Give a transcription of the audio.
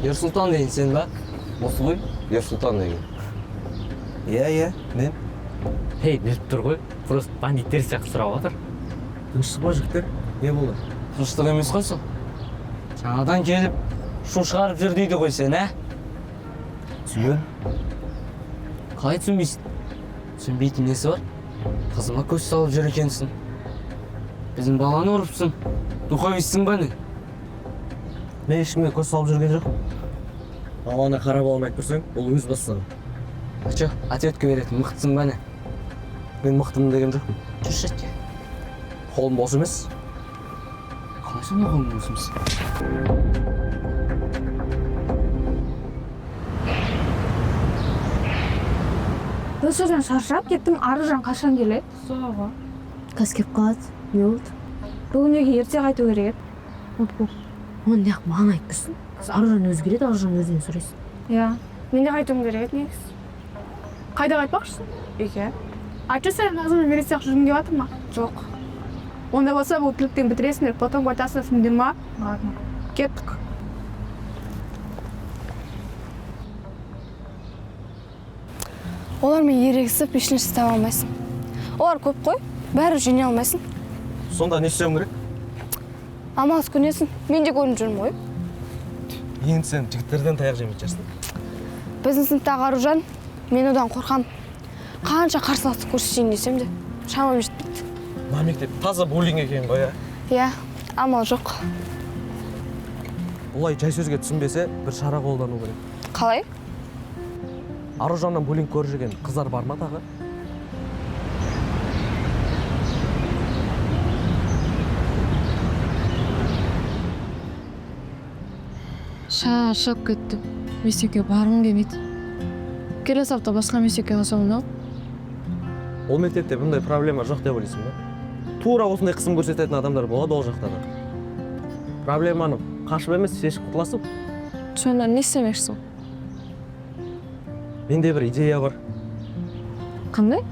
Ерсұлтан деген сен ба? Осы ғой, Ерсұлтан деген. Иә, иә, мен. Ей, біліп тұр ғой, просто бандиттер сияқты сұрап отыр. Тыныштық па, жігіттер? Не болды? Тыныштық емес қой сол. Жаңадан келіп шу шығарып жүр дейді ғой сен, ә? Түсінбедім. Қалай түсінбейсің? Түсінбейтін несі бар? Қызыма көз салып жүр екенсің. Біздің баланы ұрыпсың. Духовицсің ба не? Мен ешкімге көз салып жүрген жоқпын. Баланы қарап алмай тұрсаң, ол өз бастығы. А чё, ответка беретін мықтысың ба не? Мен мықтымын деген жоқпын. Жүрші әтке. Қолым бос емес. Қалай сонда қолың бос емес? Осы жерден шаршап кеттім. Аружан қашан келеді? Соға. Қазір келіп қалады. Не болды? Бүгін үйге ерте қайту керек еді. Оны неғып маған айтып тұрсың? Қазір Аружан өзі келеді, Аружан өзінен сұрайсың. Иә, мен де қайтуым керек еді негізі. Қайда қайтпақшысың? Үйге. Айтшы, сен Назыммен мерей сияқты жүргің келіп жатыр ма? Жоқ. Онда болса бұл тірліктен бітіресіңдер, потом қайтасыңдар, түсіндіңдер ма? Ладно. Кеттік. Олармен ерегісіп ешнәрсе таба алмайсың. Олар көп қой, бәрібір жеңе алмайсың. Сонда не істеуім керек? Амалсыз көнесің. Мен де көрініп жүрмін ғой. Енді сен жігіттерден таяқ жемейтін шығарсың. Біздің сыныптағы Аружан, мен одан қорқам. Қанша қарсыластық көрсетейін десем де, шамам жетпейді. Мына мектеп таза буллинг екен ғой, иә? Иә, амал жоқ. Олай жай сөзге түсінбесе, бір шара қолдану керек. Қалай? Аружаннан буллинг көріп жүрген қыздар бар ма тағы? Шаршап кеттім. Мектепке барғым келмейді. Келесі апта басқа мектепке ауысамын ау. Ол мектепте бұндай проблема жоқ деп ойлайсың ба? Тура осындай қысым көрсететін адамдар болады ол жақта да. Проблеманы қашып емес, шешіп құтыласың. Сонда не істемекшісің? Менде бір идея бар. Қандай?